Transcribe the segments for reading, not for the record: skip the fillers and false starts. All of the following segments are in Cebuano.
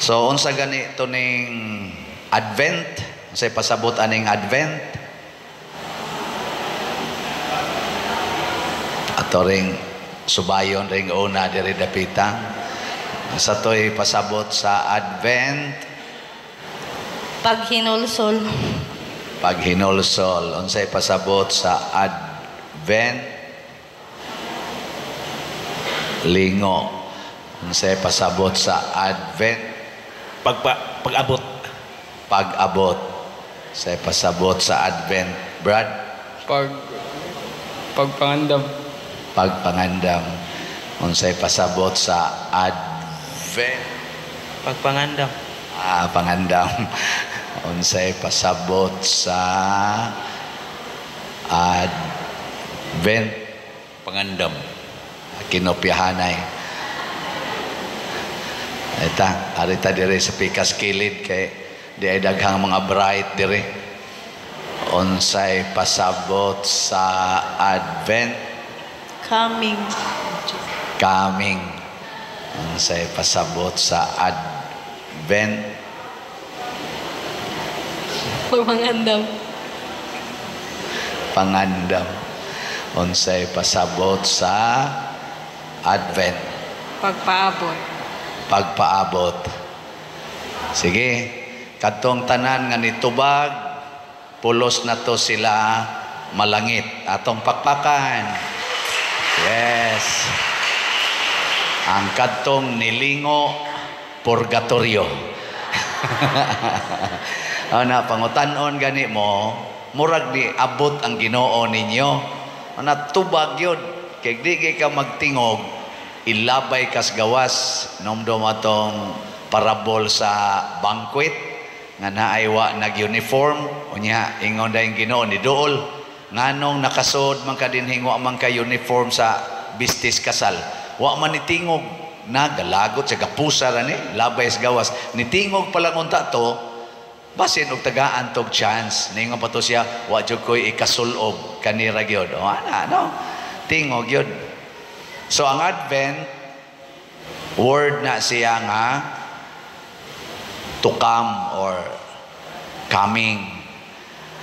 So unsa gani to ning Advent? Unsay pasabot aning Advent? Ato ring subayon ring una diri dapita. Sa to'y pasabot sa Advent? Paghinulsol. Paghinulsol. Unsay pasabot sa Advent? Lingo. Unsay pasabot sa Advent? Pag-abot. Pag-abot. Unsay pasabot sa Advent, Brad? Pagpangandam. Pagpangandam. Unsay pasabot sa Advent? Pagpangandam. Ah, pangandam. Unsay pasabot sa Advent? Pangandam. Kinopyahanay. Eta, arita dire sa pikas kilid kay di ay daghang mga bright dire. Unsay pasabot sa Advent? Coming. Coming. Unsay pasabot sa Advent? Pangandam. Pangandam. Unsay pasabot sa Advent? Pagpaabot. Pagpaabot. Sige, kadtong tanan nga nitubag, pulos na to sila malangit. Atong pakpakan. Yes. Ang kadtong nilingo, purgatorio. Ana, pangutan-on gani mo, murag ni abot ang Ginoo ninyo. Ana, tubag yun. Kay di kay ka magtingog, ilabay kas gawas. Nomdom atong parabol sa banquet nga naay wa nag-uniform. Unya ingon dayong Ginoo ni duol, nganong nakasuod man ka dinhi, wa man ka uniform sa bistis kasal. Wa man nitingog, nagalagot sa kapusa ra ni labay sa gawas. Nitingog pa lang unta to, basin og tagaan tog chance. Ningon pa to siya, wa jud koy ikasulob kanira gyud. O ana, no, tingog gyud. So ang Advent word na siya nga to come or coming.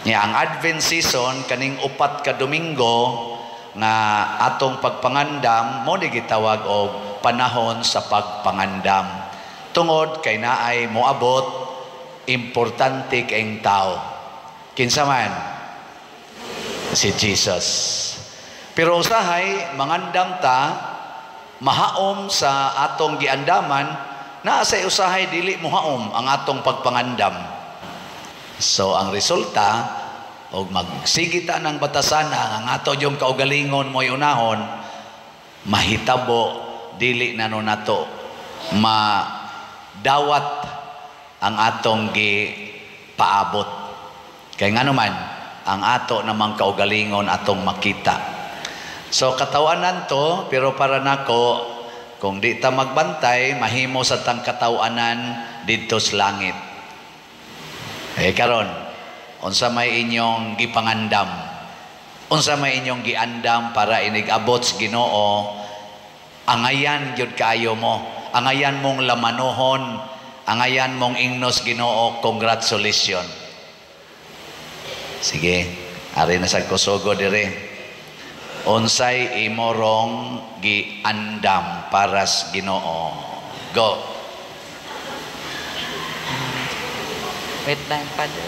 Nya ang Advent season kaning 4 ka Domingo nga atong pagpangandam mo ni gitawag og panahon sa pagpangandam. Tungod kay naay moabot importante kaing tao. Kinsa man? Si Jesus. Pero usahay mangandam ta mahaom sa atong giandaman, naa say usahay dili mohaom ang atong pagpangandam. So ang resulta og magsige ta ng batasana ang ato yung kaugalingon mo'y unahon, mahitabo dili na no nato madawat ang atong gipaabot. Kay ngano man ang ato namang kaugalingon atong makita. So katawanan to, pero para nako kung di ta magbantay, mahimo sa tang katawanan didto sa langit. Eh karon, unsa may inyong gipangandam? Unsa may inyong giandam para inig-abot sa Ginoo? Angayan gyud kaayo mo. Angayan mong lamanohon, angayan mong ingnos Ginoo, congratulations. Sige, ari na sa kusugo dire. Unsay imorong giandam para sa Ginoo? Go. Wait lang, Father.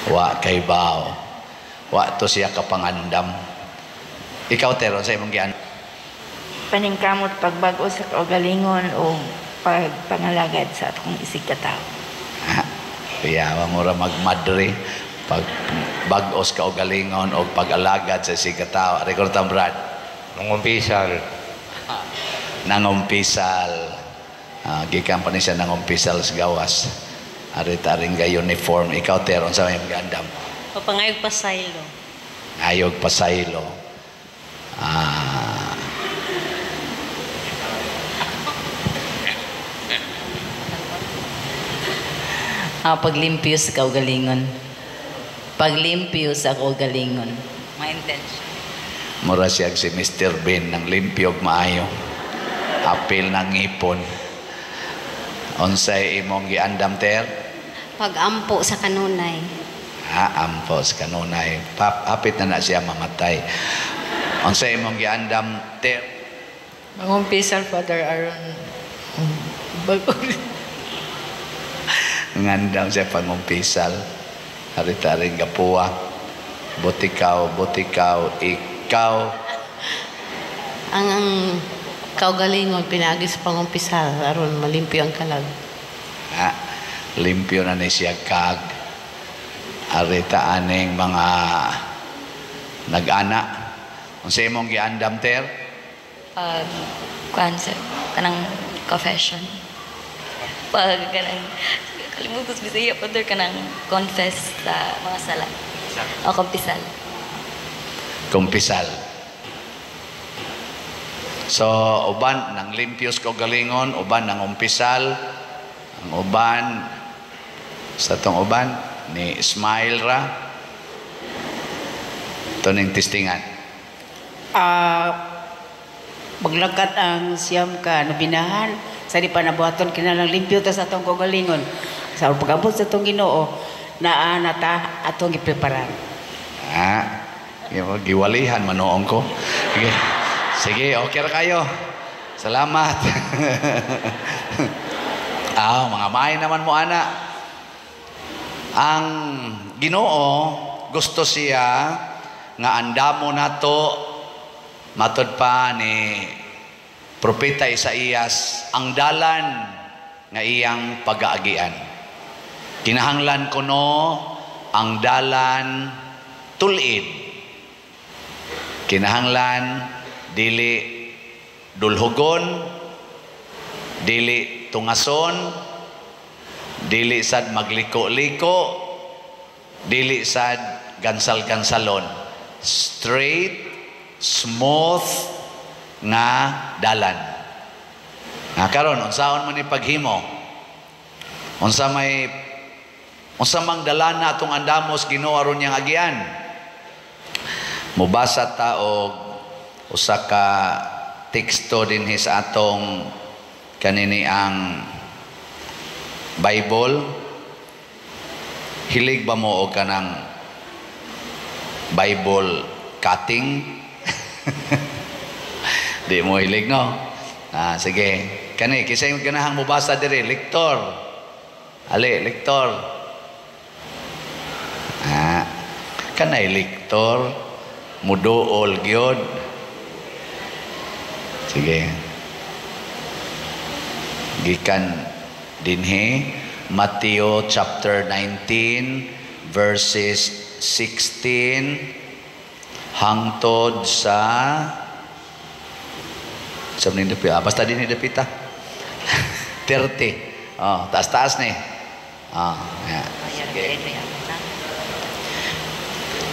Wa kay bao. Wa to siya kapangandam. Ikaw, Tero, sa imong giandam? Paningkamot pagbag-o sa kaugalingon o pagpangalagad sa atong isig katao. Kaya mura magmadre pag bag-os kaugalingon o pag-alagad sa isig katao. Record tam, Brad. Nangumpisal. Nangumpisal. Gikan pa ni siya nangumpisal sa gawas. Ari-taring ga uniform. Ikaw, Tero, sa may magandam? Papangayog pasaylo. Ngayog pasaylo. Paglimpyo sa kaugalingon. Paglimpyo sa kaugalingon. My intention. Mura siya si Mr. Bean ng limpyo og maayo. Apil ng ngipon. Unsay imong giandam, Ter? Pag-ampo sa kanunay. Ha, ampo sa kanunay. Hapit na na siya mamatay. Unsay imong giandam, Ter? Mangumpisal, Father, aron bago. Ngandam siya pangumpisal. Harita rin gapuwa. Butikaw, butikaw, ikaw. Ang kaugalingon pinaagi sa pangumpisal aron malimpyo ang kalag. Ha, limpyo na ni siya kag. Arita aning mga nag-ana. Unsa imong giandam, Ter? Pag kuan sir, kanang confession. Pag kanang kalimutan sa Bisaya, Father, kanang confess sa mga sala. O kumpisal. Kumpisal. So, uban nang limpios kaugalingon, uban nang umpisal, ang uban sa tong uban ni smile ra. Ito ning testingan. Maglakat ang siyam ka nobinahan sa di pa nabuhaton kinalang limpyo ta sa atong kaugalingon. Sa pag-abot sa atong Ginoo, naa na ta atong gipreparar. Ah, giwalihan manoong ko. Sige. Sige, okay ra kayo. Salamat. Mga may naman mo ana. Ang Ginoo gusto siya nga andamo nato matod pa ni Propeta Isaías ang dalan nga iyang pag-aagian. Kinahanglan kuno ang dalan tulid. Kinahanglan dili dulhugon, dili tungason, dili sad magliko-liko, dili sad gansal-gansalon. Straight, smooth nga dalan. Nga karon unsaon man ni paghimo? Unsa may unsa mang dalan na atong andamos Ginoo aron niyang agian? Mubasa ta og usa ka teksto dinhi sa atong kanini ang Bible. Hilig ba mo og kanang Bible cutting? Di mo hilig, no? Ah, sige. Kani, kisay ganahang mobasa diri, lektor. Ali, lektor. Ah, kanay lektor, muduol gyud. Sige. Gikan dinhi Mateo chapter 19 verses 16 hangtod sa ning dapita. Basta dinhi dapita. 30. Oh, taas-taas ni. Ah, yeah. Sige.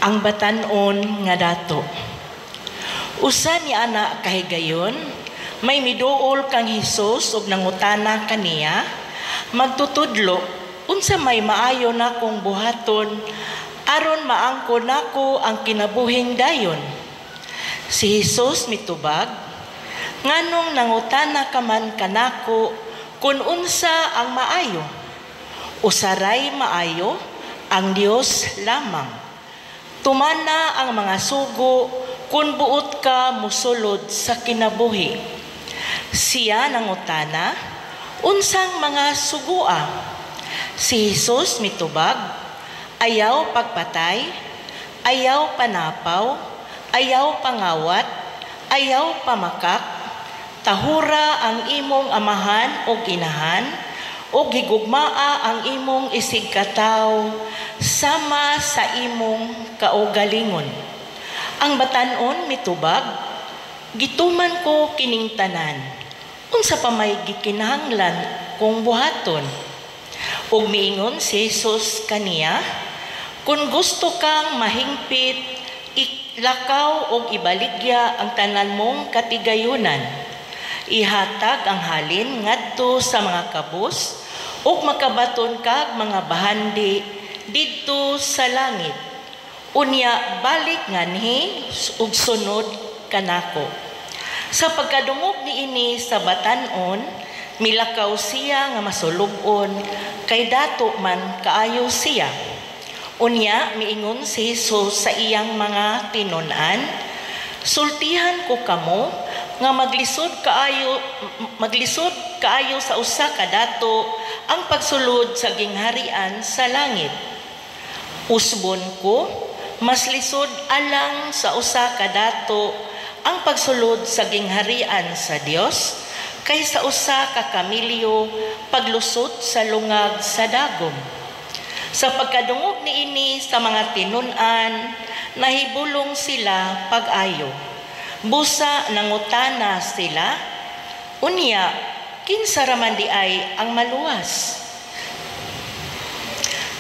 Ang batan-on nga dato. Usa ni ana kahigayon, may miduol kang Hesus ug nangutana kaniya, magtutudlo, unsa may maayo nakong buhaton aron maangko nako ang kinabuhing dayon. Si Hesus mitubag, nganong nangutana ka man kanako kun unsa ang maayo? Usaray maayo ang Dios lamang. Tumana ang mga sugo kun buot ka musulod sa kinabuhi. Siya nangutana, unsang mga sugua? Si Jesus mitubag, ayaw pagpatay, ayaw panapaw, ayaw pangawat, ayaw pamakak, tahura ang imong amahan o inahan, o gigugmaa ang imong isigkataw, sama sa imong kaugalingon. Ang batan-on mitubag, gituman ko kining tanan, unsa pa may gikinahanglan kong buhaton? Ug miingon si Jesus kaniya, kun gusto kang mahingpit, ilakaw og ibaligya ang tanan mong katigayunan. Ihatag ang halin ngadto sa mga kabus, ug makabaton kag mga bahandi didto sa langit. Unya balik nganhi ug sunod kanako. Sa pagkadungog niini sa batan-on, Milakaw siya nga masulub-on kay dato man kaayo siya. Unya miingon si Jesus sa iyang mga tinun-an, "Sultihan ko kamo nga maglisod kaayo sa usa ka dato ang pagsulod sa gingharian sa langit. Usbon ko, mas lisod alang sa usa ka dato ang pagsulod sa gingharian sa Dios kaysa usa ka kamilyo paglusot sa lungag sa dagom." Sa pagkadungog niini sa mga tinun-an, nahibulong sila pag-ayo. Busa nangutana sila, "Unya, kinsa raman diay ang maluwas?"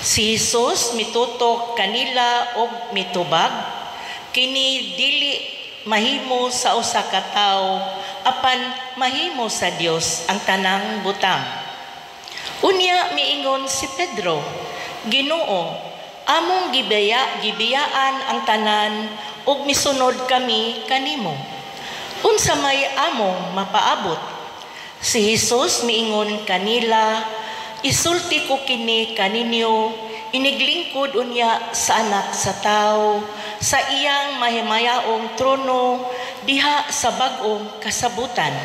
Si Jesus mitutok kanila og mitubag, "Kini dili mahimo sa usa ka tawo, apan mahimo sa Dios ang tanang butang." Unya miingon si Pedro, "Ginoo, among gibiyaan ang tanan ug misunod kami kanimo. Unsa may among mapaabot?" Si Jesus miingon kanila, "Isulti ko kini kaninyo, iniglingkod unya sa Anak sa Tawo sa iyang mahimayaong trono diha sa bag-ong kasabutan,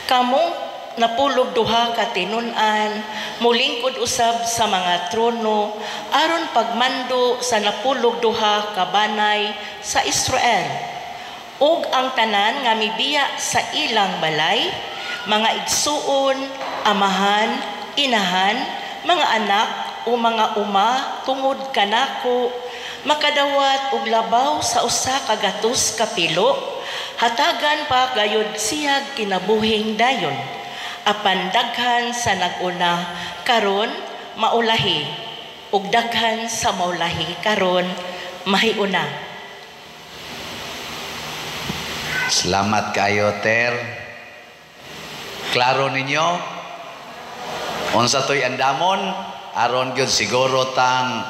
kamong 12 ka tinun-an molingkod usab sa mga trono aron pagmando sa 12 ka banay sa Israel. Ug ang tanan nga mibiya sa ilang balay, mga igsuon, amahan, inahan, mga anak o mga uma tungod kanako makadawat og labaw sa 100 ka pilo, hatagan pa gayud siyag kinabuhing dayon. Apan daghan sa nag-una karon maulahi, ug daghan sa maulahi karon mahiuna." Salamat kayo, Ter. Klaro ninyo? Unsa to'y andamon? Aron gyud siguro tang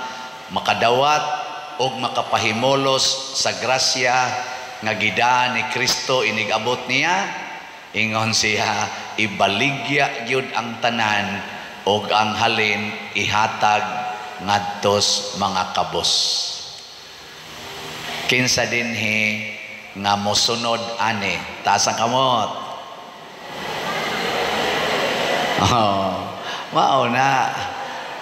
makadawat og makapahimulos sa grasya nga gidaan ni Kristo inig-abot niya. Ingon siya, ibaligya gyud ang tanan og ang halin ihatag ngadtos mga kabos. Kinsa dinhi nga mosunod ani? Taas ang kamot. Oh, mao na.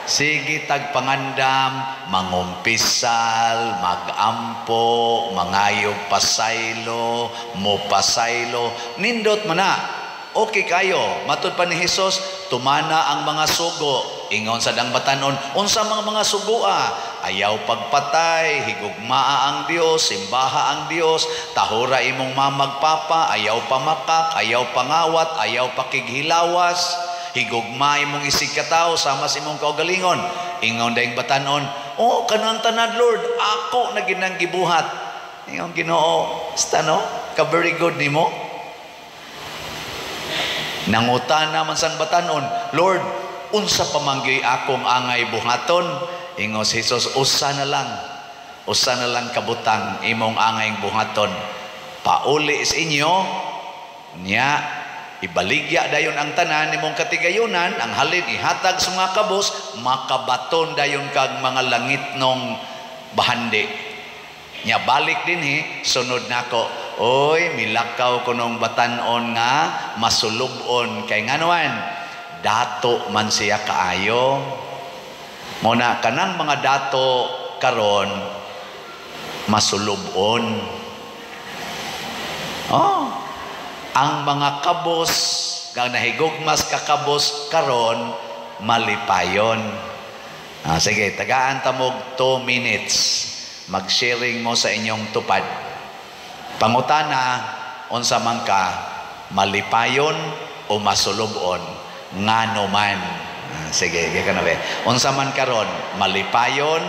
Sige tagpangandam, mangumpisal, magampo, mangayog pasaylo, mopasaylo. Nindot man na. Okay kayo. Matud pa ni Hesus, tumana ang mga sugo. Ingon sa dang batanon, unsa mga sugoa? Ayaw pagpatay, higugmaa ang Dios, simbaha ang Dios, tahura imong mamagpapa, ayaw pamakak, ayaw pangawat, ayaw pakighilawas, higugma imong isig katawo sama sa imong kaugalingon. Ingon daing batanon, "Oh, kanang tanan, Lord, ako na ginang gibuhat." Ingon Ginoo, "Sta no, ka very good nimo." Nangutana man sang batanon, "Lord, unsa pa man gyud akong angay buhaton?" Ingon si Jesus, "Usa na lang. Usa na lang kabutang imong angay buhaton. Pauli sa inyo nya, ibaligya dayon ang tanan nimong katigayunan, ang halin ihatag sa mga kabos, makabaton dayon kag mga langitnong bahandi. Nya balik dinhi, sunod nako." Oy, milakaw kunong batanon nga masulubon kay nganuan dato man siya kaayo. Muna kanang mga dato karon masulubon. Oh, ang mga kabos nga nahigugmas kakabos karon malipayon. Ah, sige, tagaan tamog 2 minutes. Mag-sharing mo sa inyong tupad. Pangutana, unsa man ka, malipayon o masulubon, ngano man? Ah, sige, ka na be. Unsa man karon, malipayon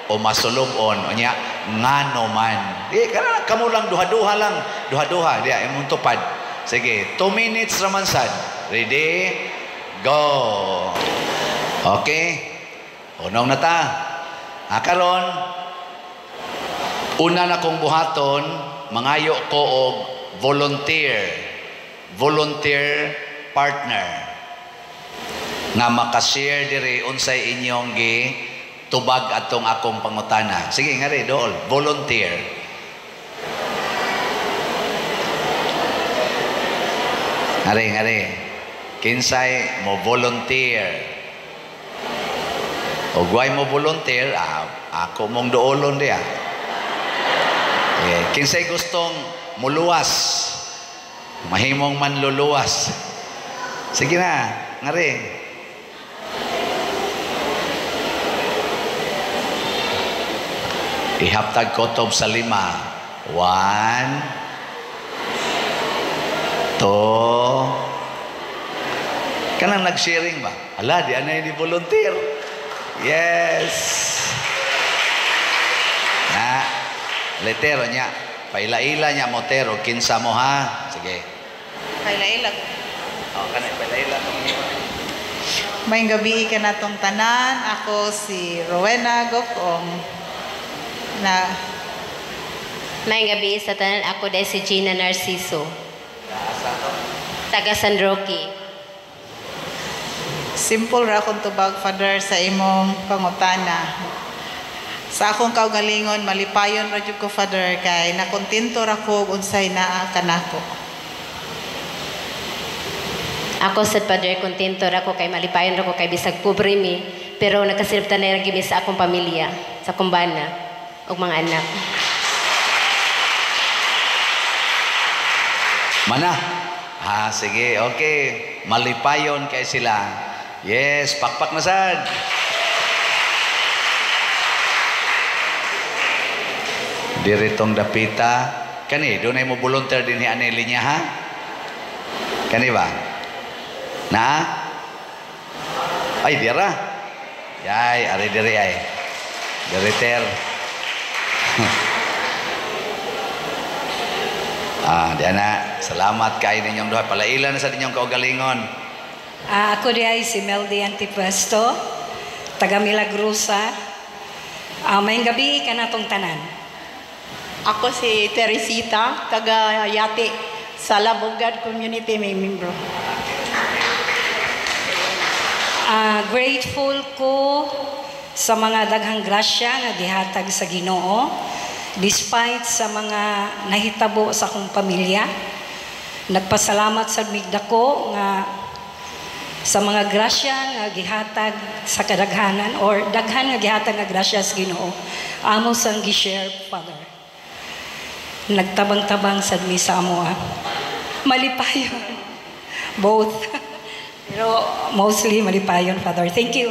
o masulubon, unya ngano man? Di kana kamo lang duha-duha lang, duha-duha diya imong tupad. Sige, 2 minutes raman sad. Ready? Go. Okay. Unong na ta. Ah, karon una na kong buhaton, mangayo ko og volunteer. Volunteer partner. Nga makashare diri unsay inyong gi tubag atong akong pangutana. Sige nga ri, dool, volunteer. Ngari, ngari. Kinsay mo volunteer. O guay mo volunteer, ako mong doolon diya. Eh, kinsay gustong muluwas, mahimong manluluwas. Sige na, ngari. Ihaptag kotob sa 5. 1, 2. Kanang nag-sharing ba? Ala, di anay ni volunteer. Yes. Na, letero niya. Paila-ila niya motero. Kinsa mo ha? Sige. Paila-ila. Oh, kanay paila-ila. May gabi ka na tong tanan. Ako si Rowena Gokong. Na May gabi sa tanan, ako dahil si Gina Narciso. Taga San Roque. Simple ra akong tubag, Father, sa imong pangutana. Sa akong kaugalingon, malipayon ra jud ko, Father, kay nakontento ra ko unsay naa kanako. Ako sad, Father, kontento ra ko kay malipayon ra ko kay bisag pobre mi, pero nakasilbtan na ra gyud mi sa akong pamilya, sa akong bana ug mga anak. Mana? Ah, sige, okay. Malipayon kay sila. Yes, pakpak na sad. Diri tong dapita. Kani, dunay mo volunteer din ni Aneli niya, ha? Kani ba? Na? Ay, dira. Yay, ari diri ay. Diriter. Ah, diana, salamat kay ninyong duha. Palaila na sa ninyong kaugalingon. Ako di ay si Meldy Antipuesto, taga Milagrosa. Maayong gabi kanatong tanan. Ako si Teresita, taga Yati, sa Labugad Community, may membro. Grateful ko sa mga daghang grasya nga gihatag sa Ginoo despite sa mga nahitabo sa akong pamilya. Nagpasalamat sa migdako nga sa mga grasya nga gihatag sa kadaghanan or daghan nga gihatag nga grasya sa Ginoo. Amo sang gi-share, Father. Nagtabang-tabang sad mi sa amoa. Malipayon. Both. Pero mostly malipayon, Father. Thank you.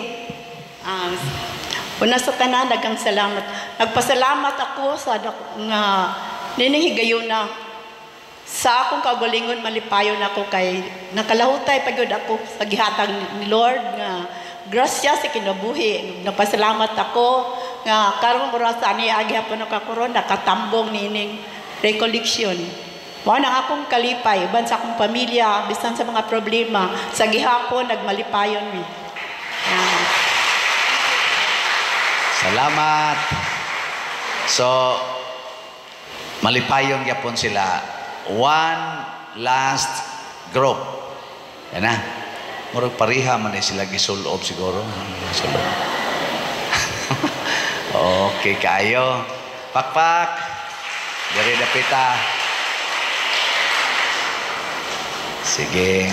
Una sa tanan, daghang salamat. Nagpasalamat ako sa nga ninihigayuna sa akong kaugalingon, malipayon ako kay nakalahutay pa gyud ako sa gihatag ni Lord nga grasya sa kinabuhi. Nagpasalamat ako nga karong oras ani agi hapon nakakuron nakatambong niining recollection. Mao nang akong kalipay uban sa akong pamilya bisan sa mga problema sa gihapon nagmalipayon mi. Salamat. So malipayon gyapon sila. One last group. Yan na. Murag pareha man ni sila gisulob siguro. Gisulob. Okay kayo. Pakpak. Diri dapita. Sige.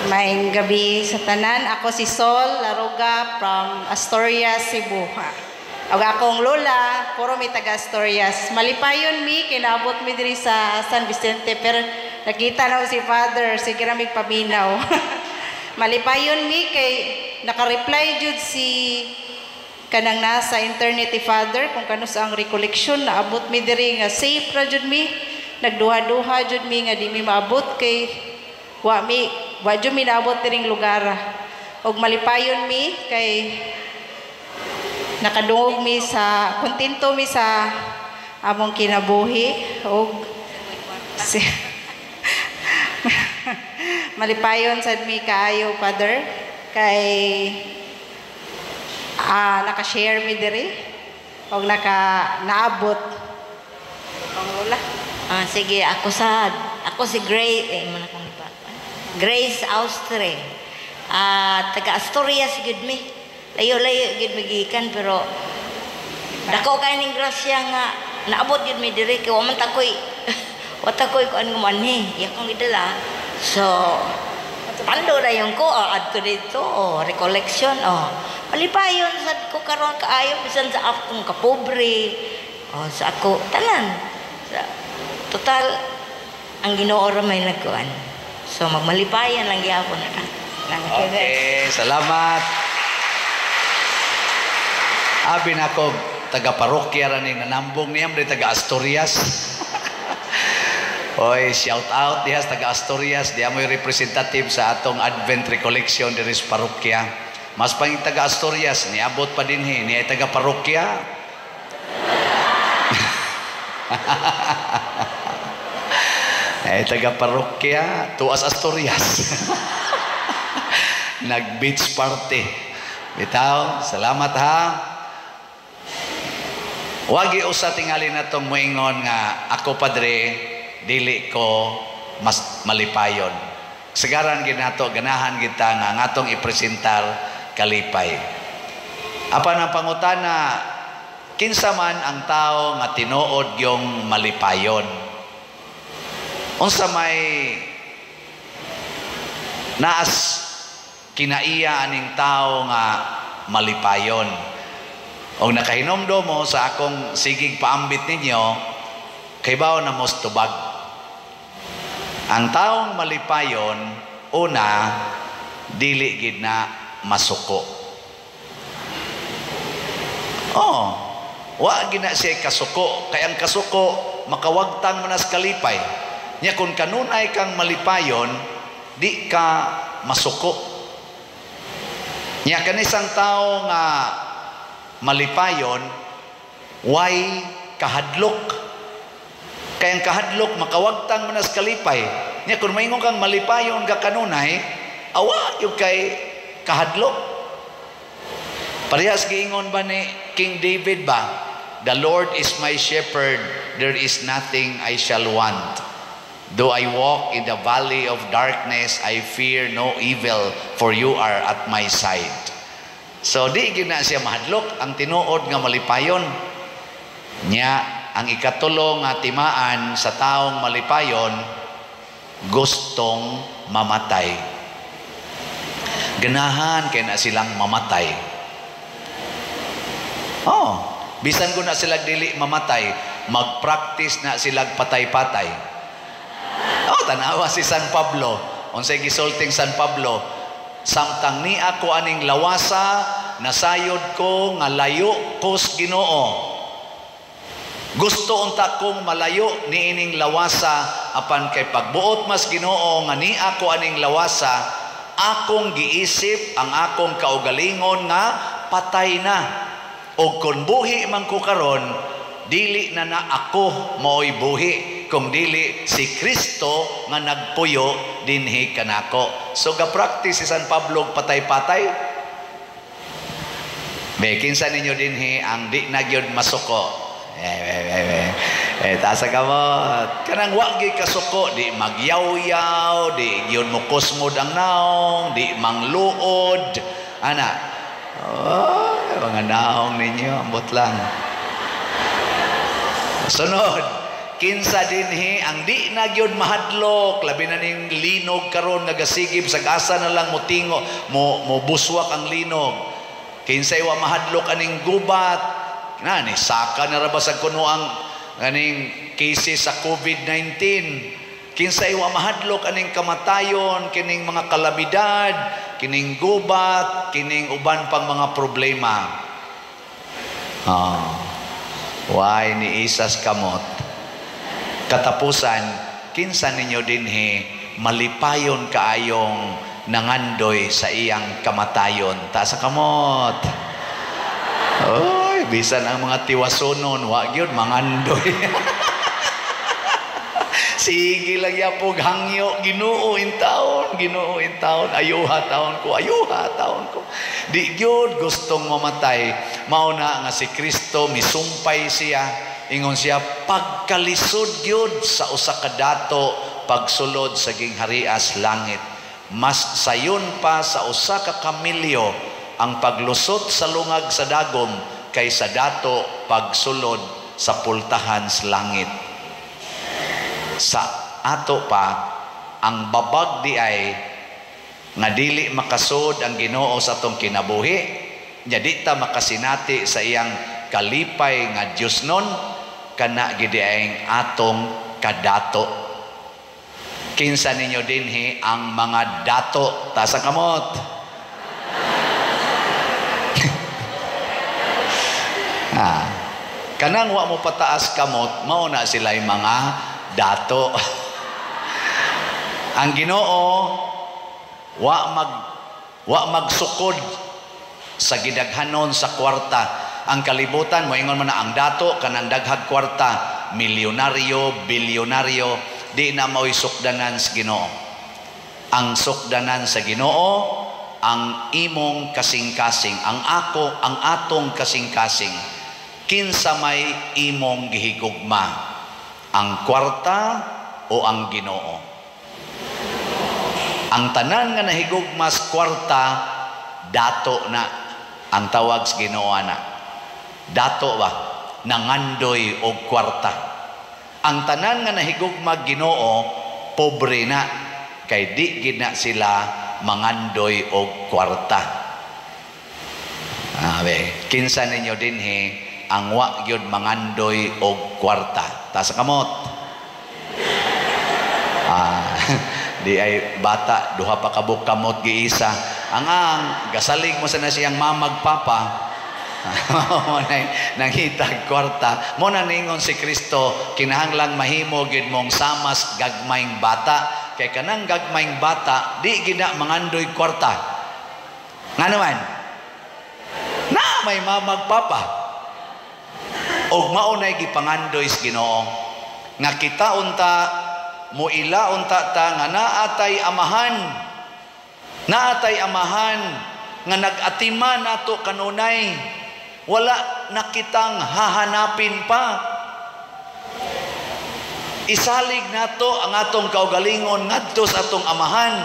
Maayong gabi sa tanan. Ako si Sol Laruga from Astoria, Cebu. Ug akong lola, puro mi taga Asturias. Malipayon mi, kinabot mi diri sa San Vicente, pero nakita na si Father, sige ra mig paminaw. Malipayon mi kay naka-reply jud si kanang nasa internet ni Father kung kanus ang recollection naabot mi diri nga safe ra jud mi. Nagduha-duha jud mi nga di mi maabot kay wa mi wa jud mi naabot diring lugar. Og malipayon mi kay nakadungog mi sa kontento mi sa among kinabuhi og si, malipayon sad mi kaayo Father kay naka-share mi diri og naka naabot. Panglula. Sige, ako sad. Ako si Grace, mo na kong ipa. Grace Austre. Taga Asturias gyud mi. Layo-layo gyud mi gikan, pero dako kay ning grasya nga naabot gyud mi diri kay wa man ta koy wa ta koy kuan nga manhi, iya kong gidala. So tando na yung ko, adto dito, oh, recollection, oh. Malipayon sad ko karon kaayo bisan sa akong kapobre, oh, sa ako tanan. Sa, total ang Ginoo ra may nagkuan. So magmalipayan lang gyapon na. Okay, salamat. Abi nako taga parokya ra ni nanambong niya mo taga Asturias. Oy, shout out diha sa taga Asturias, diha mo'y representative sa atong Advent Recollection diri sa parokya. Mas pang taga Asturias, niabot pa dinhi, niya taga parokya. Ay taga parokya, tuas Asturias. Nag-beach party. Bitaw, salamat ha. Wagi usa tingali natong moingon nga ako padre dili ko mas malipayon. Sagaran gid nato, ganahan kita nga ngatong ipresentar kalipay. Apan ang pangutana, kinsa man ang tao nga tinuod yung malipayon? Unsa may naas kinaiya aning tao nga malipayon? Og nakahinomdom mo sa akong sigig paambit ninyo, kaybaw na mos tubag. Ang taong malipayon, una, dili gid na masuko. Oh, wa gid na siya kasuko. Kay ang kasuko, makawagtang man as kalipay. Nya kung kanunay kang malipayon, di ka masuko. Nya kanisang tao nga malipayon, way kahadlok. Kay ang kahadlok makawagtang man as kalipay. Nya kung maingon kang malipayon ka kanunay, awa gyud kay kahadlok. Parehas giingon ba ni King David ba? The Lord is my shepherd, there is nothing I shall want. Though I walk in the valley of darkness, I fear no evil, for you are at my side. So di gyud na siya mahadlok ang tinuod nga malipayon. Nya ang ikatulo nga timaan sa taong malipayon, gustong mamatay. Ganahan kay na silang mamatay. Oh, bisan ko na sila dili mamatay, magpractice na sila patay-patay. Oh, tanawa si San Pablo. Unsay gisulting San Pablo? Samtang ni ako aning lawasa, nasayod ko nga layo ko sa Ginoo. Gusto unta kong malayo niining lawasa, apan kay pagbuot mas Ginoo nga ni ako aning lawasa, akong giisip ang akong kaugalingon nga patay na. Og kun buhi man ko karon, dili na na ako maoy buhi, kung dili si Kristo nga nagpuyo dinhi kanako. So ga-practice si San Pablo patay-patay. Be kinsa ninyo dinhi ang di na gyud masuko? Taas ka mo. Kanang wa gyud kasuko, di magyaw-yaw, di gyud mo kusmod ang naong, di mangluod. Ana. Oh, mga naong ninyo, ambot lang. Sunod, kinsa dinhi ang di na gyud mahadlok, labi na ning linog karon nagasigib sag asa na lang motingo, mo buswak ang linog. Kinsay wa mahadlok aning gubat, na ni saka na ra ba sa kuno ang aning cases sa COVID-19. Kinsay wa mahadlok aning kamatayon, kining mga kalamidad, kining gubat, kining uban pang mga problema. Oh. Why ni isas kamot? Katapusan, kinsa ninyo dinhi malipayon kaayong nangandoy sa iyang kamatayon. Taas sa kamot. Oy, bisan ang mga tiwasonon, wa gyud mangandoy. Sige lang yapog hangyo, Ginoo in taon, Ginoo in taon, ayuha taon ko, ayuha taon ko. Di gyud gustong mamatay. Mao na nga si Kristo misumpay siya, ingon siya pagkalisod gyud sa usa ka dato pagsulod sa gingharias langit. Mas sayon pa sa usa ka kamilyo ang paglusot sa lungag sa dagom kaysa dato pagsulod sa pultahan sa langit. Sa ato pa, ang babag di ay nga dili makasud ang Ginoo sa atong kinabuhi, nya di ta makasinati sa iyang kalipay nga Dios nun, kana gid ay atong kadato. Kinsa ninyo dinhi ang mga dato? Taas ang kamot. Kanang wa mo pataas kamot, mao na sila'y mga dato. Ang Ginoo wa magsukod sa gidaghanon sa kwarta. Ang kalibutan moingon man na ang dato kanang daghag kwarta, milyonaryo, bilyonaryo, di na mao'y sukdanan sa Ginoo. Ang sukdanan sa Ginoo ang imong kasing-kasing, ang ako, ang atong kasing-kasing. Kinsa may imong gihigugma, ang kwarta o ang Ginoo? Ang tanan nga nahigugma sa kwarta, dato na ang tawag sa Ginoo ana. Dato ba? Nangandoy og kwarta. Ang tanan nga nahigugma Ginoo, pobre na, kay di gid na sila mangandoy og kwarta. Abe, kinsa ninyo dinhi ang wa gyud mangandoy og kwarta? Taas ang kamot. Di ay bata, duha pa kabuk kamot giisa. Ang gasalig mo sa na siyang mamag papa. Mo na nangitag kwarta. Mo na ningon si Kristo, kinahanglang mahimo gyud mong samas gagmayng bata. Kay kanang gagmayng bata, di gid na mangandoy kwarta. Ngano man? Na may mamag papa. Og mao nay gipangandoy sa Ginoo nga kita unta muila unta ta nga naatay amahan. Naatay amahan nga nag-atima nato kanunay. Wala na kitang hahanapin pa. Isalig nato ang atong kaugalingon ngadto sa atong amahan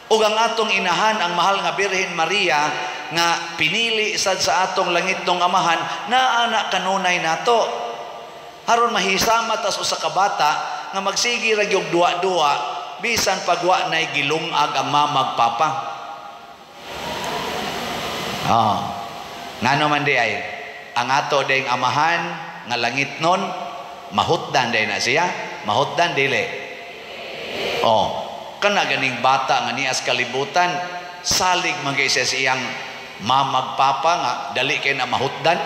ug ang atong inahan, ang mahal nga Birhen Maria nga pinili sad sa atong langitnong amahan, naa na kanunay nato. Aron mahisama tas usa ka bata nga magsige ra gyud duwa-duwa bisan pagwa nay gilungag ang mamag papa. Ngano man di ay ang ato ding amahan nga langitnon, mahutdan day na siya, mahutdan dili. Kana ganing bata nga nias kalibutan, salig man kay siya siyang mamag papa nga dali kay na mahutdan.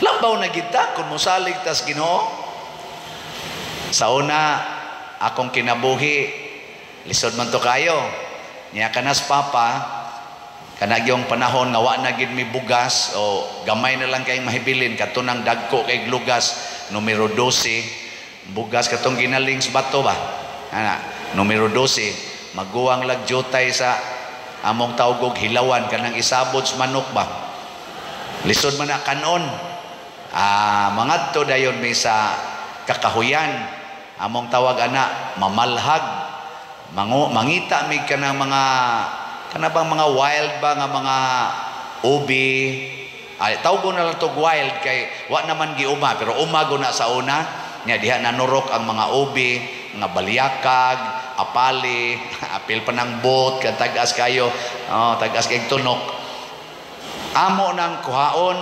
Labaw na kita kung mosalig tas Ginoo. Sa una akong kinabuhi, lisod man to kayo. Niya kanas papa, kanagyong panahon nga wa na gid mi bugas o gamay na lang kay mahibilin katunang dagko kay lugas numero 12 bugas katong ginaling sa bato ba ana numero 12 maguwang lagjutay sa among tawgog hilawan kanang isabod sa manok ba, lisod man na kanon. Mangadto dayon mi sa kakahuyan, among tawag ana mamalhag, mangita mi kanang mga kana bang mga wild ba nga mga ubi, ay tawgo na lang tog wild kay wa naman giuma pero umago na sa una nya diha nanurok ang mga ubi, mga baliyakag, apali, apil pa ng bot, kan tag-as kayo, tag-as kay tunok. Amo nang kuhaon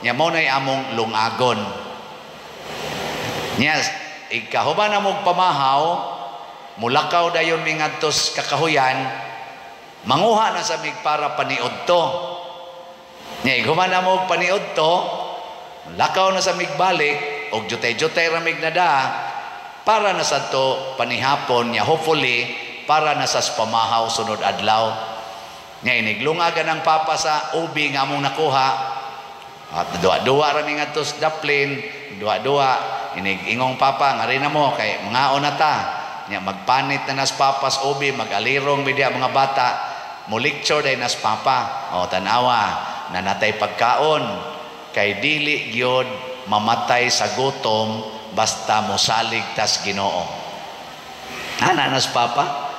nya mo nay among lungagon. Nya ikahuman na mog pamahaw, mulakaw dayon mi ngadto sa kakahuyan, manguha na sa mig para paniud to. Nya ighuman na mo paniud to, lakaw na sa mig balik og jutay-jutay ra mig nada para na sa to panihapon nya hopefully para na sa pamahaw sunod adlaw. Nya iniglungagan ang papa sa ubi nga among nakuha at duwa-duwa ra mi ngadto sa daplin, duwa-duwa inig ingong papa ngari na mo kay mangaon na ta. Nya magpanit na nas papas ubi, magalirong mi diha mga bata, mo lecture day nas papa. O tanawa nanatay pagkaon kay dili gyud mamatay sa gutom basta mosalig tas Ginoo. Ana nas papa.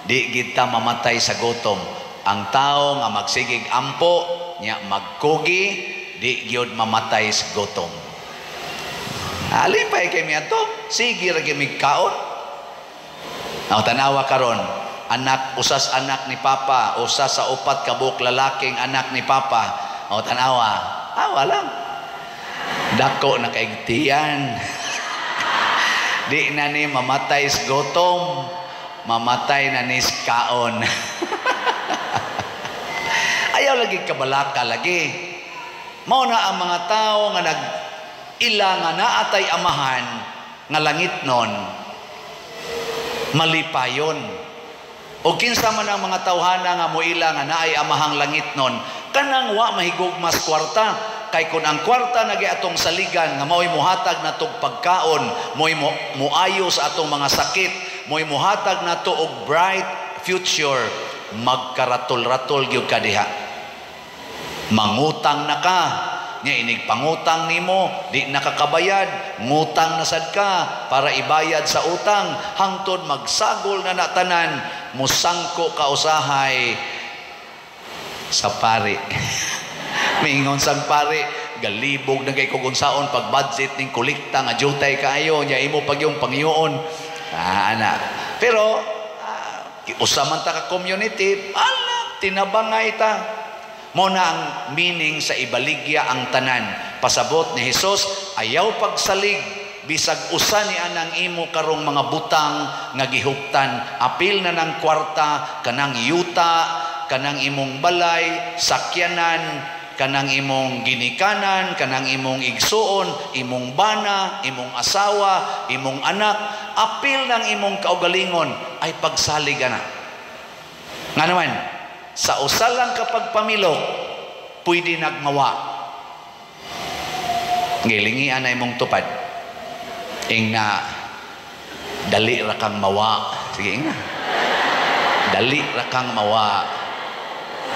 Di kita mamatay sa gutom. Ang tao nga magsigig ampo nya magkugi, di gyud mamatay sa gutom. Alipay kay miadto, sige ra gyud mig kaon. Now, tanawa karon, anak usas anak ni Papa, usa sa upat ka buok lalaking anak ni Papa. O tanawa, awa lang. Dako na kaigtiyan. Di na ni mamatay sa gutom, mamatay na ni sa kaon. Ayaw lagi kabalaka lagi. Mao na ang mga tao nga nag ila nga naatay amahan nga langit nun, malipayon. O kinsa man ang mga tawhana nga moila nga naay amahang langit nun, kanang wa mahigugmas kwarta. Kay kun ang kwarta nagi atong saligan nga mao'y muhatag natog pagkaon, mo'y muayo sa atong mga sakit, mo'y muhatag nato og bright future, magkaratol-ratol gyud ka diha. Mangutang na ka, nya inig pangutang nimo, di nakakabayad, ngutang na sad ka para ibayad sa utang, hangtod magsagol na natanan, musangko ka usahay sa pari. Mingon sang pari, galibog na kay kung unsaon pag budget ning kolekta nga jutay kaayo, nya imo pag yung pangyoon. Ana. Pero usa man ta ka community, ala tinabangay ta. Mo na ang meaning sa ibaligya ang tanan. Pasabot ni Hesus, ayaw pagsalig bisag usa ni anang imo karong mga butang nga gihuptan, apil na ng kwarta, kanang yuta, kanang imong balay, sakyanan, kanang imong ginikanan, kanang imong igsuon, imong bana, imong asawa, imong anak, apil ng imong kaugalingon ay pagsalig ana. Nga naman, sa usa lang kapag pamilok, pwede nagmawa. Gilingian na imong tupad. Ingna, dali ra kang mawa. Sige, ingna. Dali ra kang mawa.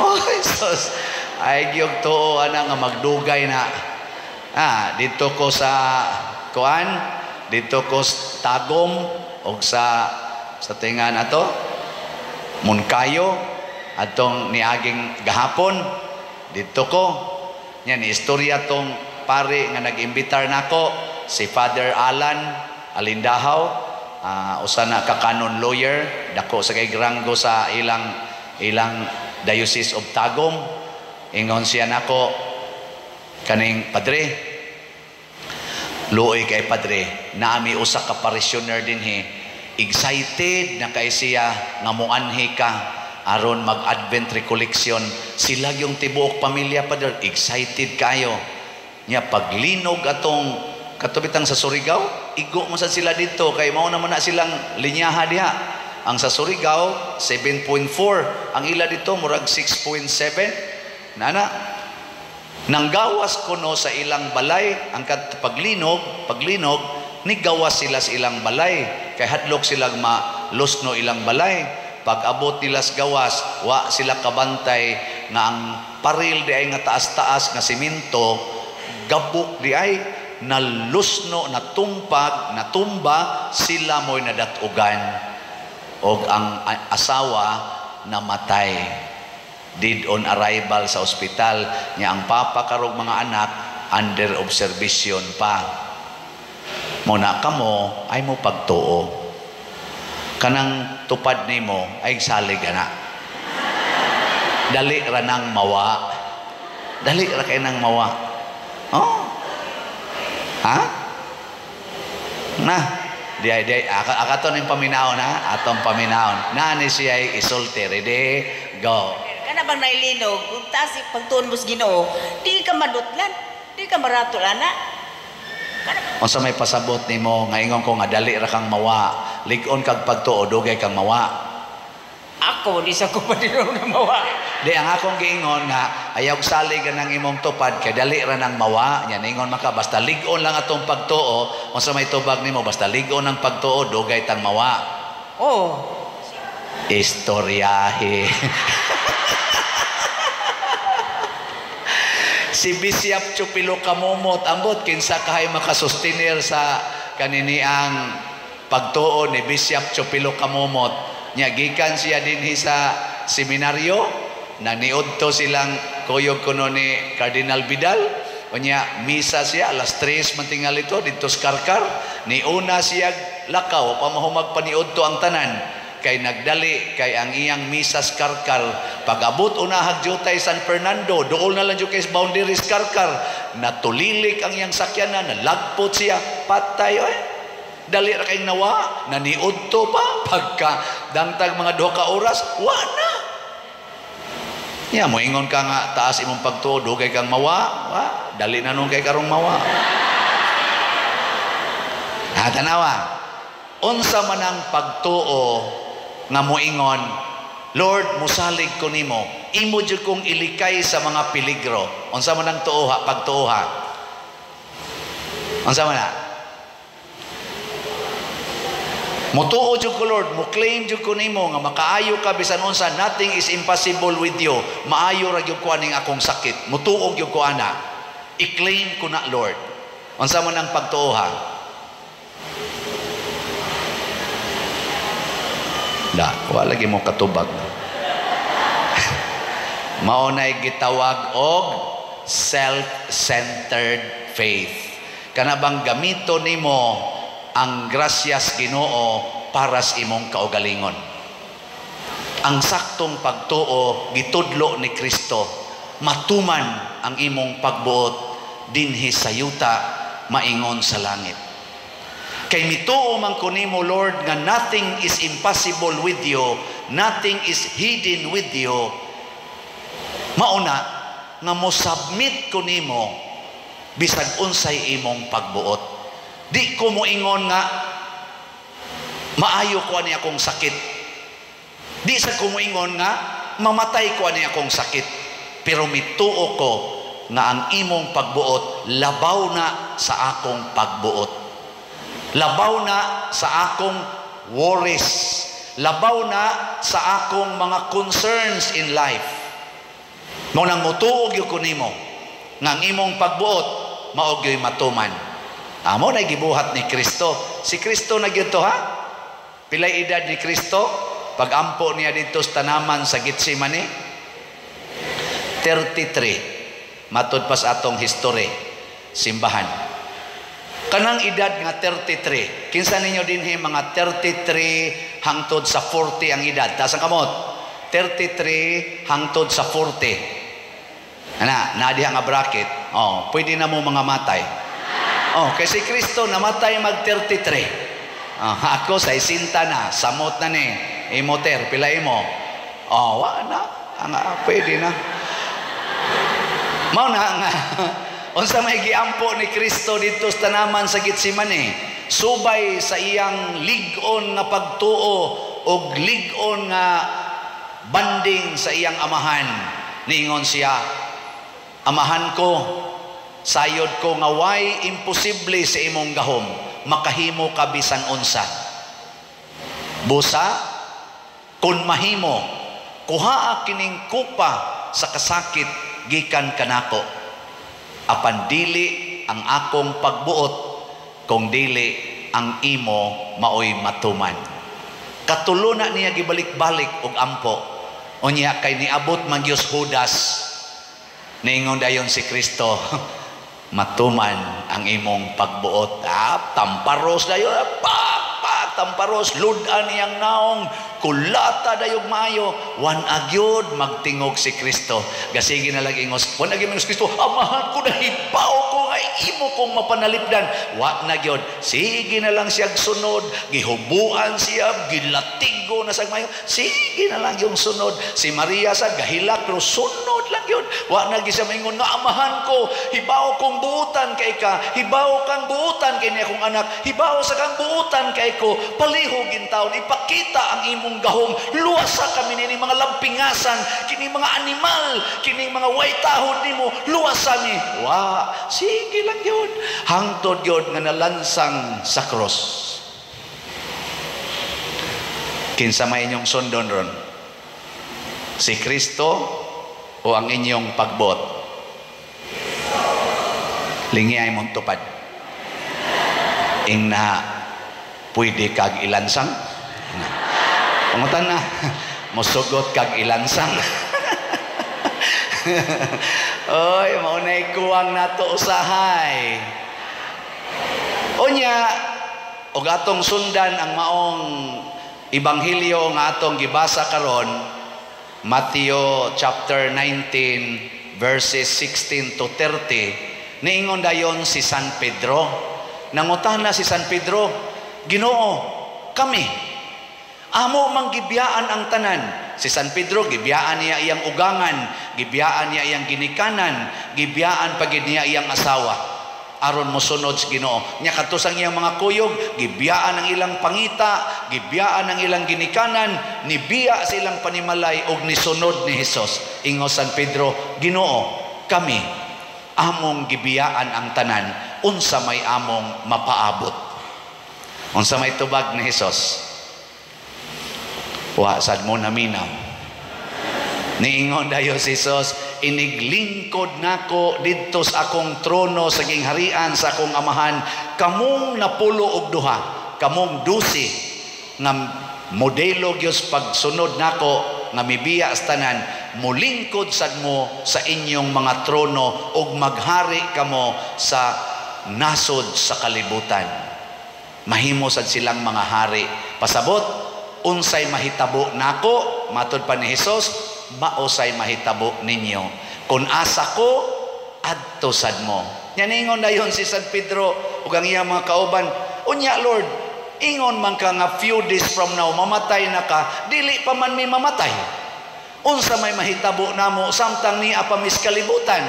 Oh, Jesus. Ay, giyog tuo, ana, nga magdugay na. Dito ko sa kuan, dito ko sa Tagum, og sa tingan ato, Moncayo, atong niaging gahapon, dito ko. Yan, istorya tong pare nga nag-imbitar nako, si Father Alan Alindahaw, usa na ka canon lawyer, dako sa kay ranggo sa ilang Diocese of Tagum. Ingon siya nako, kaning padre, luoy kay padre, naami usa ka parishioner dinhi, excited na kay siya nga moanhi ka aron mag-Advent recollection. Sila yung tibuok pamilya, padre, excited kayo. Nya paglinog atong katubitang sa Surigao, igo man sad sila dito kay mao naman na silang linyaha diha. Ang sa Surigao 7.4, ang ila dito murag 6.7. Nana, nanggawas kuno sa ilang balay ang paglinog, nigawas sila sa ilang balay kay hadlok silang malusno ilang balay. Pag abot nila sa gawas, wa sila kabantay nga ang paril di ay nga taas-taas nga simento, gabok di ay nalusno, natumpag, natumba, sila mo'y nadatugan og ang asawa namatay. Dead on arrival sa ospital. Nya ang papa karog mga anak under observation pa. Muna kamo ay mo pagtuo. Kanang tupad nimo ay salig ana. Dali ra nang mawa. Dali ra kay nang mawa. Oh. Ha? Na, di akato ning paminaon ha, atong paminaon. Na ni siya ay isulti. Ready? Go. Kana bang nailinog, kung taas pagtuon mo sa Ginoo, di ka madutlan, di ka maratol ana. Unsa may pasabot nimo nga ingon ko nga dali ra kang mawa, lig-on kag pagtuo dugay kang mawa. Ako di sa ko padino na mawa. Di ang akong giingon nga ayaw salig ang imong tupad kay dali ra nang mawa. Nya ningon maka basta lig-on lang atong pagtuo, unsa may tubag nimo basta lig-on ang pagtuo dugay tang mawa. Oh. Istoryahe. Si Bishop Chupilo Kamomot ambot kinsa kahay makasustiner sa kaniniang pagtuo ni Bishop Chupilo Kamomot. Nya gikan siya dinhi sa seminaryo, naniudto silang kuyog kuno ni Cardinal Vidal. Unya misa siya alas 3 man tingali to didto sa Karkar. Niuna siya lakaw pa mahumag paniudto ang tanan kay nagdali kay ang iyang misa sa Karkar. Pag-abot unahag jutay San Fernando, duol na lang jud kay boundaries Karkar, natulilik ang iyang sakyanan, nalagpot siya, patay oy. Dali ra kay nawa, naniudto pa pagka dangtag mga 2 ka oras, wa na. Ya, moingon ka nga taas imong pagtuo, dugay kang mawa, wa, dali na nung kay karong mawa. Ha, tanawa. Unsa man ang pagtuo nga moingon, Lord, musalig ko nimo, imo jud kong ilikay sa mga peligro. Unsa man ang tuoha, pagtuoha? Unsa man na? Mutuo jud ko, Lord, mo-claim jud ko nimo nga makaayo ka bisan unsa, nothing is impossible with you. Maayo ra gyud ko aning akong sakit. Mutuo gyud ko ana. I-claim ko na, Lord. Unsa man ang pagtuoha? Da, wala lagi mo katubag. Mao nay gitawag og self-centered faith. Kana bang gamito nimo ang grasyas Ginoo para sa imong kaugalingon. Ang saktong pagtuo gitudlo ni Kristo, matuman ang imong pagbuot dinhi sa yuta maingon sa langit. Kay mituo man ko nimo, Lord, nga nothing is impossible with you, nothing is hidden with you. Mauna nga mo submit ko nimo bisag unsay imong pagbuot. Di ko moingon nga maayo ko ani akong sakit. Di sa ko moingon nga mamatay ko ani akong sakit. Pero mituo ko nga ang imong pagbuot labaw na sa akong pagbuot. Labaw na sa akong worries. Labaw na sa akong mga concerns in life. Mao nang motuo gyud ko nimo nga ang imong pagbuot mao gyud matuman. Amo na gibuhat ni Kristo. Si Kristo na gyud to, ha? Pilay edad ni Kristo pag-ampo niya didto sa tanaman sa Getsemane? 33. Matud pa sa atong history simbahan. Kanang edad nga 33. Kinsa ninyo dinhi mga 33 hangtod sa 40 ang edad? Taas ang kamot. 33 hangtod sa 40. Ana, naa diha nga bracket. Oh, pwede na mo mga matay. Oh, kay si Kristo namatay mag 33. Oh, ako sa 60 na, samot na ni. Imo ter, pila imo. Oh, wa na. Ang pwede na. Mao na nga unsa may giampo ni Kristo didto sa tanaman sa Getsemane, subay sa iyang lig-on nga pagtuo og lig-on nga banding sa iyang amahan. Niingon siya, amahan ko, sayod ko nga way imposible sa imong gahom, makahimo ka bisan unsa. Busa, kun mahimo, kuhaa kining kupa sa kasakit gikan kanako. Apan dili ang akong pagbuot, kung dili ang imo maoy matuman. Katulo na niya gibalik-balik og ampo. Unya kay niabot man gyud Judas, niingon dayon si Kristo, matuman ang imong pagbuot. Ah, tamparos dayon, pak pak tamparos, ludan iyang naong, kulata dayog maayo, wan agyod magtingog si Kristo. Gasige na lang ingos, wan agyod ingos Kristo, amahan ko na hibaw ko nga imo kong mapanalipdan. Wa na gyud, sige na lang siya sunod, gihubuan siya, gilatigo na sa maayo, sige na lang yung sunod. Si Maria sa gahilak pero sunod lang gyud. Wa na gyud siya maingon nga amahan ko, hibaw kong buutan kay ka, hibaw kang buutan kay niya akong anak, hibaw sa kang buutan kay ko, palihog taon, ipakita ang imong gahom, luwasa kami nini mga lampingasan, kini mga animal, kini mga waytahod nimo, luwasa mi. Wa, sige lang yun. Hangtod yun nga nalansang sa cross. Kinsa may inyong sundon ron? Si Kristo o ang inyong pagbuot? Lingi ay mong tupad. Ing na pwede kag ilansang? Na. Pangutan na, musugot kag ilansang. Oy, maunay kuwang nato usahay. Unya, og atong sundan ang maong ebanghelyo nga atong gibasa karon, Matthew chapter 19 verses 16 to 30, niingon dayon si San Pedro. Nangutana si San Pedro, "Ginoo, kami amo mang gibiyaan ang tanan." Si San Pedro, gibiyaan niya iyang ugangan, gibiyaan niya iyang ginikanan, gibiyaan pagid niya iyang asawa aron mosunod sa Ginoo. Nya kadto sang iyang mga kuyog, gibiyaan ang ilang pangita, gibiyaan ang ilang ginikanan, nibiya sa ilang panimalay og nisunod ni Hesus. Ingon San Pedro, "Ginoo, kami among gibiyaan ang tanan, unsa may among mapaabot?" Unsa may tubag ni Hesus? Wa sad mo naminaw. Niingon dayon si Jesus, "Iniglingkod nako didto sa akong trono sa gingharian sa akong amahan, kamong 12, kamong 12 nga modelo gyud pagsunod nako nga mibiya sa tanan, mulingkod sad mo sa inyong mga trono ug maghari kamo sa nasod sa kalibutan." Mahimo sad silang mga hari. Pasabot, unsay mahitabo nako, matod pa ni Hesus, mausay mahitabo ninyo. Kung asa ko, adto sad mo. Nya ningon dayon si San Pedro ug ang iyang mga kauban, "Unya Lord, ingon man ka nga few days from now mamatay na ka, dili pa man mi mamatay. Unsa may mahitabo namo samtang nia pa mis kalibutan?"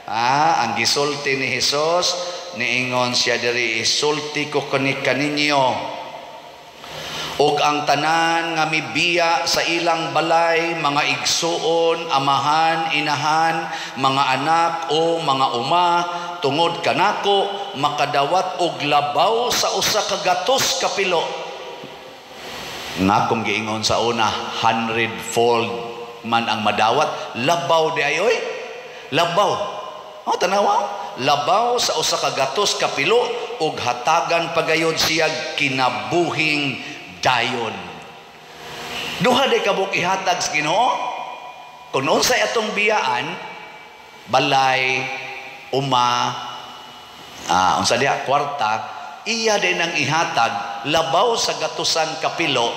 Ah, ang gisulti ni Hesus, niingon siya diri, "Isulti ko kani kaninyo, og ang tanan nga mibiya sa ilang balay, mga igsuon, amahan, inahan, mga anak o mga uma, tungod kanako, makadawat og labaw sa 100 kapilo." Nga kung giingon sa una, 100-fold man ang madawat, labaw di ay, oy. Labaw. Oh, tanawa. Labaw sa 100 kapilo og hatagan pagayod siya kinabuhing dayon. Duha day kabuk ihatag sa Ginoo. Kung unsay atong biyaan, balay, uma, unsa diha, kwarta, iya din ang ihatag labaw sa gatusan kapilo,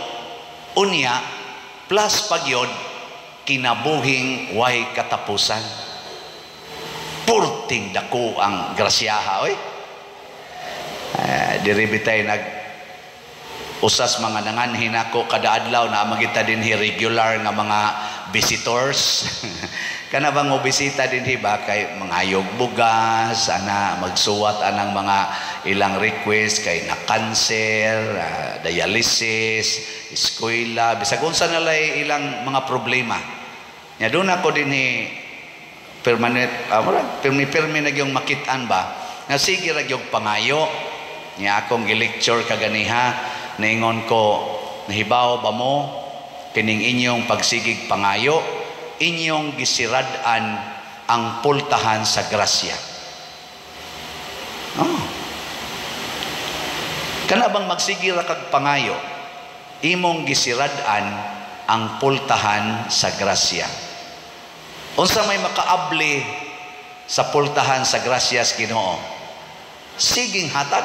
unya plus pagyod kinabuhing way katapusan. Purting dako ang grasyaha, oy. Diri bitay nag usas mga nanganhin ako kada adlaw na magita dinhi regular nga mga visitors. Kana bang mo bisita dinhi ba kay mangayog bugas, ana magsuwat anang mga ilang request kay na cancer, dialysis, eskwela, bisag unsa na lay ilang mga problema. Nya doon ako dinhi permanent, pirmi-pirmi na gyung makit-an ba nga sige ra gyud pangayo. Nya akong gi-lecture kaganiha, naingon ko, "Nahibaw ba mo kining inyong pagsigig pangayo, inyong gisirad-an ang pultahan sa grasya?" Oh. Kana bang magsige ra kag pangayo, imong gisirad-an ang pultahan sa grasya. Unsa may makaabli sa pultahan sa grasya sa Ginoo? Siging hatag.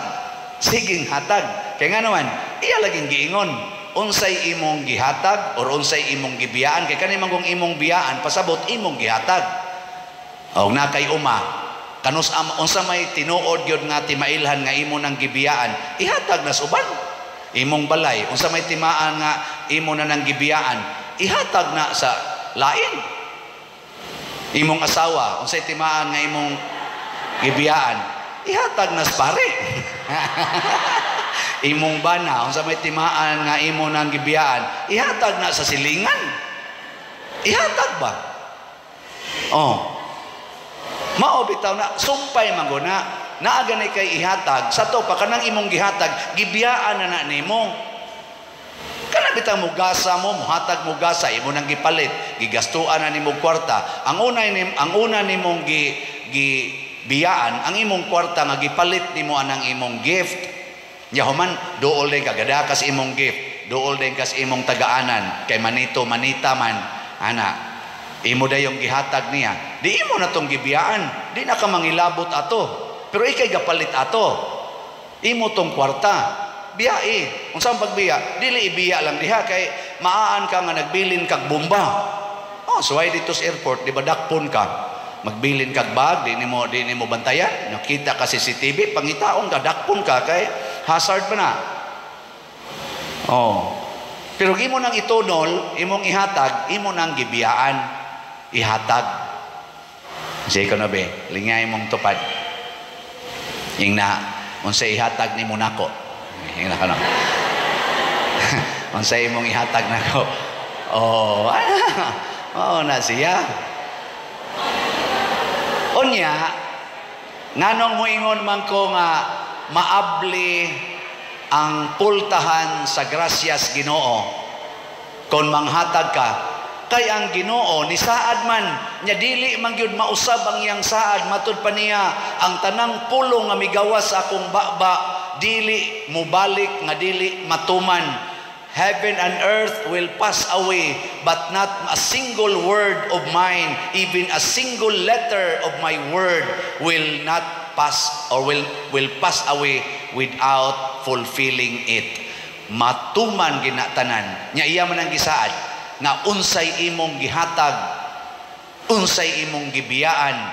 Siging hatag. Kaya nga naman, iya laging giingon, unsay imong gihatag or unsay imong gibiyaan, kay kani man kung imong biyaan, pasabot imong gihatag. Og na kay uma, kanus unsa may tinuod gyud nga timailhan nga imo nang gibiyaan, ihatag na sa uban. Imong balay, unsa may timaan nga imo na nang gibiyaan, ihatag na sa lain. Imong asawa, unsay timaan nga imong gibiyaan, ihatag na sa pare. Imong bana, unsa may timaan nga imo nang gibiyaan, ihatag na sa silingan. Ihatag ba? Oh. Mao bitaw na sumpay man gud na naa gani kay ihatag sa to pa kanang imong gihatag, gibiyaan na na nimo. Kana bitaw mo gasa mo, muhatag mo gasa, imo nang gipalit, gigastuan na nimo kwarta. Ang una nimong gibiyaan ang imong kwarta nga gipalit nimo anang imong gift. Nya human duol day kagadakas imong gift. Duol din kas imong tagaanan kay manito manita man ana. Imo dayong gihatag niya. Di imo na tong gibiyaan, di na ka mangilabot ato. Pero ikay gapalit ato. Imo tong kwarta. Biyae. Unsa ang pagbiya? Dili ibiya lang diha kay maaan ka nga nagbilin kag bomba. Oh, suway dito sa airport, di ba dakpon ka? Magbilin kag bag, di nimo bantayan. Nakita ka CCTV, pangitaon ka, dakpon ka kay hazard pa na. Oh. Pero imo nang itunol, imong ihatag, imo nang gibiyaan, ihatag. Sige ko na be, lingay mong tupad. Ingna, unsa ihatag nimo nako? Ingna ka na. Unsa imong ihatag nako? Oh, oh na siya. Unya, nganong moingon man ko nga maabli ang pultahan sa grasyas Ginoo kon manghatag ka, kay ang Ginoo nisaad man nya dili man gyud mausab ang iyang saad, matud pa niya ang tanang pulong nga migawas sa akong baba dili mobalik nga dili matuman. Heaven and earth will pass away, but not a single word of mine, even a single letter of my word will not pass or will pass away without fulfilling it. Matuman ginatanan. Nya iya man ang gisaad nga unsay imong gihatag, unsay imong gibiyaan,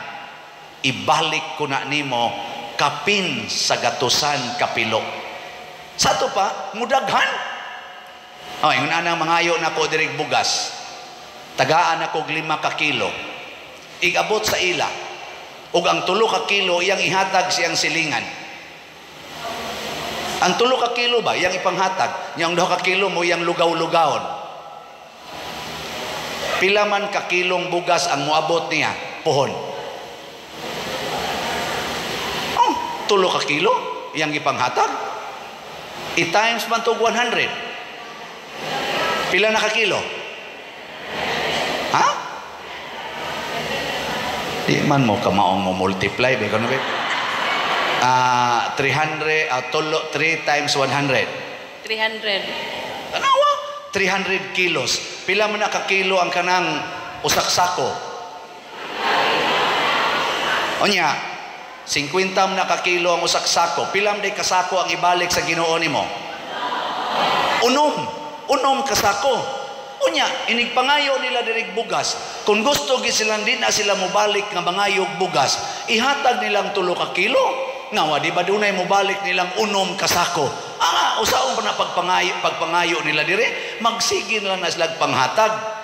ibalik ko na nimo kapin sa gatusan kapilo. Sa ato pa mudaghan. Oh, ingon anang mangayo nako diri bugas. Tagaan ako og 5 ka kilo. Igabot sa ila. Ug ang 3 ka kilo iyang ihatag siyang silingan. Ang 3 ka kilo ba iyang ipanghatag, nya ang 2 ka kilo mo iyang lugaw-lugawon. Pila man ka kilong bugas ang moabot niya pohon? Oh, 3 ka kilo iyang ipanghatag. I-times man to 100. Pila na ka kilo? Ha? Di man mo kamaong mo multiply ba kono ba? 300 3 times 100. 300. Tanawa, 300 kilos. Pila man na ka kilo ang kanang usak sako? Unya, 50 man na ka kilo ang usak sako. Pila man day ka sako ang ibalik sa Ginoo nimo? Unom. Unom kasako. Unya, inigpangayo nila dirig bugas. Kung gusto gi silang di na sila mobalik nga mangayog bugas, ihatag nilang 3 ka kilo. Ngawa di ba dunay mobalik nilang unom kasako? Ah, usaon pa na pagpangayo nila dire, magsige na lang na sila panghatag.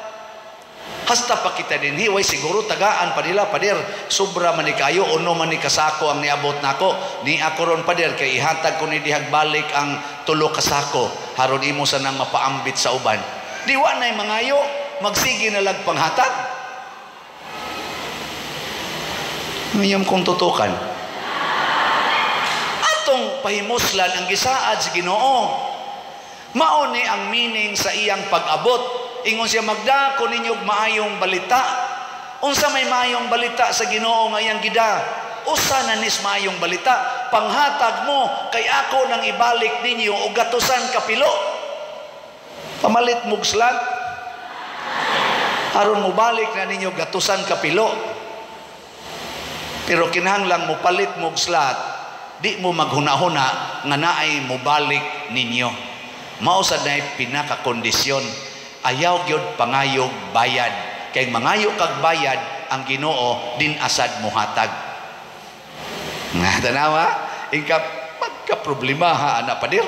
Hasta pa kita dinhi, way siguro tagaan pa nila, pader, sobra man ni kayo, uno man ni kasako ang niabot nako. Ni ako ron, pader, kay ihatag ko ni dihag balik ang 3 kasako, haron imo sa nang mapaambit sa uban. Di wa na'y mangayo, magsige na lag panghatag. Mayam kong tutukan. Atong pahimuslan ang gisaad sa Ginoo. Mao ni ang meaning sa iyang pag-abot. Ingon siya, magdako ninyo maayong balita. Unsa may maayong balita sa Ginoo nga iyang gida? Usa na nis maayong balita? Panghatag mo kay ako nang ibalik ninyo og gatusan kapilo. Pamalit mog slant. Aron mobalik na ninyo gatusan kapilo. Pero kinahanglang mopalit mog slant, di mo maghuna-huna nga naay mobalik ninyo. Mao sad nay pinakakondisyon. Ayaw gyud pangayog bayad. Kay mangayo kag bayad ang Ginoo din asad mohatag. Nga tanawa, ingka pagka problema ha ana padir.